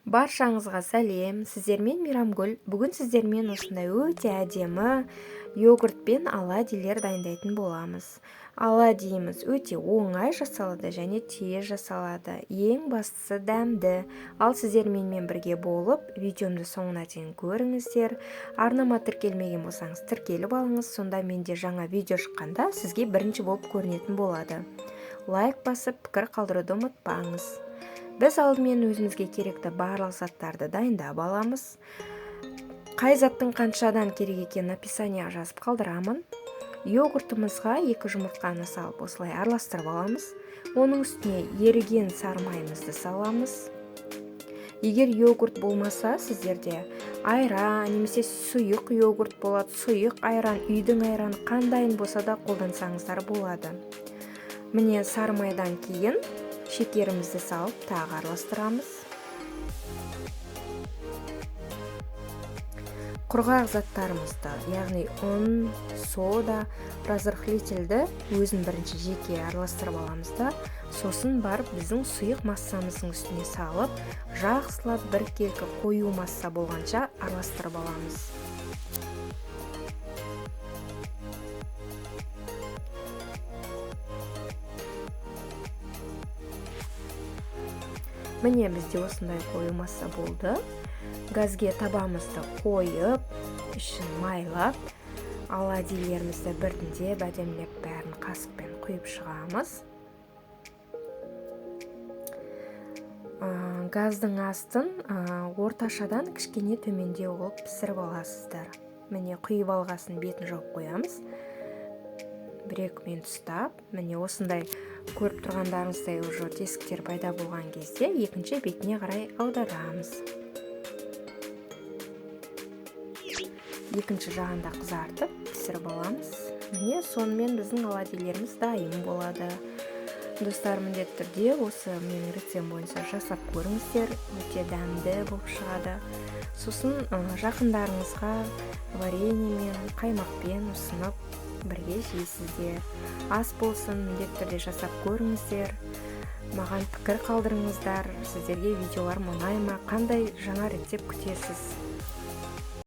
Баршаңызға сәлем, сіздермен Мейрамгүл. Бүгін сіздермен осындай өте әдемі йогуртпен оладьилер дайындайтын боламыз. Оладьиміз өте оңай жасалады және тез жасалады. Ең бастысы дәмді. Ал сіздер менімен бірге болып, видеомды соңына дейін көріңіздер. Арнама тіркелмеген болсаңыз, тіркеліп алыңыз. Сонда менде жаңа видео шыққанда сізге бірінші болып көрінетін болады. Лайк басып, пікір қалдыруды ұмытпаңыз. Біз алдымен өзімізге керекті барлық заттарды дайындап аламыз. Қай заттың қаншадан керек екенін описанияға жазып қалдырамын. Йогуртымызға 2 жұмыртқаны салып осылай араластырып аламыз. Оның үстіне еріген сары майымызды саламыз. Егер йогурт болмаса, сіздерде айран немесе сұйық йогурт болады, сұйық айран, үйдің айраны қандайын болса да қолдансаңыздар болады. Міне, сары майдан кейін шекерімізді салып тағы араластырамыз. Құрғақ заттарымызды, яғни ұн, сода, разрыхлительді өзін бірінші жеке араластырып аламыз да, сосын барып біздің сұйық массамыздың үстіне салып, жақсылап біркелкі қою масса болғанша араластырып аламыз. Міне, бізде осындай қою масса болды. Газге табамызды қойып, ішін майлап, оладьилерімізді біртіндеп әдемілеп бәрін қасықпен құйып шығамыз. Газдың астын орташадан кішкене төмендеу қылып пісіріп аласыздар. Міне, құйып алғасын бетін жауып қоямыз. Бір-екі минут ұстап, міне осындай көріп тұрғандарыңыздай уже тесіктер пайда болған кезде екінші бетіне қарай аударамыз. Екінші жағын да қызартып пісіріп аламыз. Міне, сонымен біздің оладьилеріміз дайын болады. Достар, міндетті түрде осы менің рецептім бойынша жасап көріңіздер, өте дәмді болып шығады. Сосын жақындарыңызға вареньемен, қаймақпен ұсынып бірге жейсіздер. Ас болсын, міндетті түрде жасап көріңіздер. Маған пікір қалдырыңыздар, сіздерге видеоларым ұнай ма, қандай жаңа рецепт күтесіз?